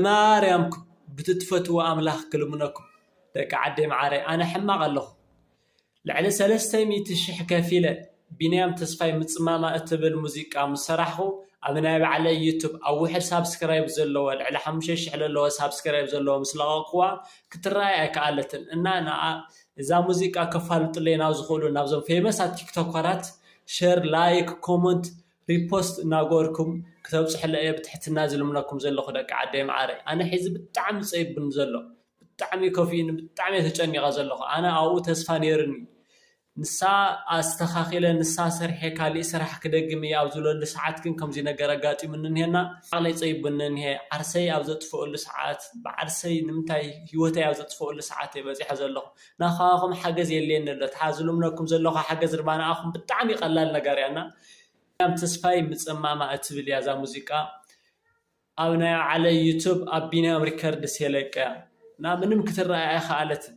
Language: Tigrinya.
ማርያም ብትትፈትዎ ኣምላኽ ክልምነኩም ደቂ ዓደይ መዓረይ፣ ኣነ ሕማቕ ኣለኹ። ልዕሊ ሰለስተ ሚእቲ ሽሕ ከፊለ ቢንያም ተስፋይ ምጽማማ እትብል ሙዚቃ ምስ ሰራሕኹ ኣብ ናይ ባዕለይ ዩቱብ ኣብ ውሕድ ሳብስክራይብ ዘለዎ፣ ልዕሊ ሓሙሽተ ሽሕ ለለዎ ሳብስክራይብ ዘለዎ ምስ ለቐቕኩዋ ክትረኣይ ኣይከኣለትን። እና ንኣ እዛ ሙዚቃ ከፋልጡለይ ናብ ዝኽእሉ ናብዞም ፌመሳት ቲክቶከራት ሸር፣ ላይክ፣ ኮመንት፣ ሪፖስት እናገበርኩም ክተብፅሕለይ እየ ብትሕትና ዝልምነኩም ዘለኹ ደቂ ዓደይ መዓረይ። ኣነ ሕዚ ብጣዕሚ ፀይቡኒ ዘሎ፣ ብጣዕሚ ከፊኡኒ፣ ብጣዕሚ እየ ተጨኒቐ ዘለኹ። ኣነ ኣብኡ ተስፋ ነይሩኒ። ንሳ ኣስተኻኺለ፣ ንሳ ሰሪሐ፣ ካሊእ ስራሕ ክደግም እየ ኣብ ዝብለሉ ሰዓት ግን ከምዚ ነገር ኣጋጢሙኒ እኒሄና። ዓቕለይ ጸይቡኒ እኒሄ። ዓርሰይ ኣብ ዘጥፍኦሉ ሰዓት፣ ብዓርሰይ ንምንታይ ህይወተይ ኣብ ዘጥፍኦሉ ሰዓት እየ በጺሐ ዘለኹ። ናኻባኹም ሓገዝ የድልየኒ ኣሎ። እታ ዝልምነኩም ዘለኹ ሓገዝ ድማ ንኣኹም ብጣዕሚ ቀላል ነገር እያ እና፣ ቢንያም ተስፋይ ምጽማማ እትብል እያ እዛ ሙዚቃ። ኣብ ናይ ባዕለይ ዩቱብ ኣብ ቢንያም ሪከርድስ እየ ለቀያ እና ምንም ክትረኣይ ኣይኸኣለትን።